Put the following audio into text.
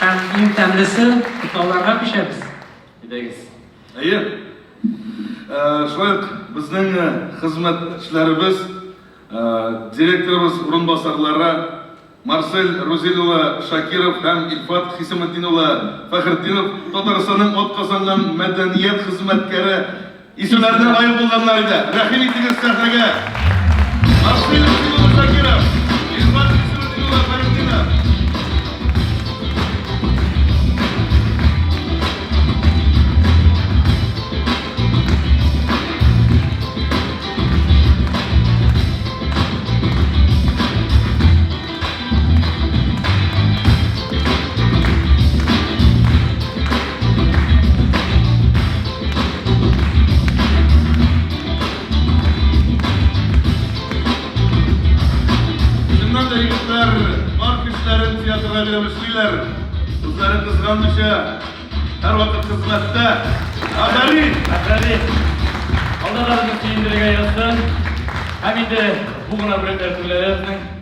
Һәм иң тәмлесе, котлауларга күчәбез. Әйдәгез. Әйе. Шулай ук безнең хезмәтчеләребез, директорыбыз урынбасарлары Марсель Рузил улы Шакиров һәм Илфат Хисаметдин улы Фәхретдинов Татарстанның атказанган мәдәният хезмәткәре исемнәренә лаек булганнар иде. Рәхим итегез сәхнәгә! Марсель Рузил улы Шакиров, Илфат Хисаметдин улы Фәхретдинов. Чыннан да егетләр бар көчләрен театрга биреп эшлиләр. Үзләрен кызганмыйча, һәрвакыт хезмәттә. Афәрин! Афәрин! Алда да безне сөендерергә язсын. Һәм инде бу гына бүләкләр түгел әле безнең.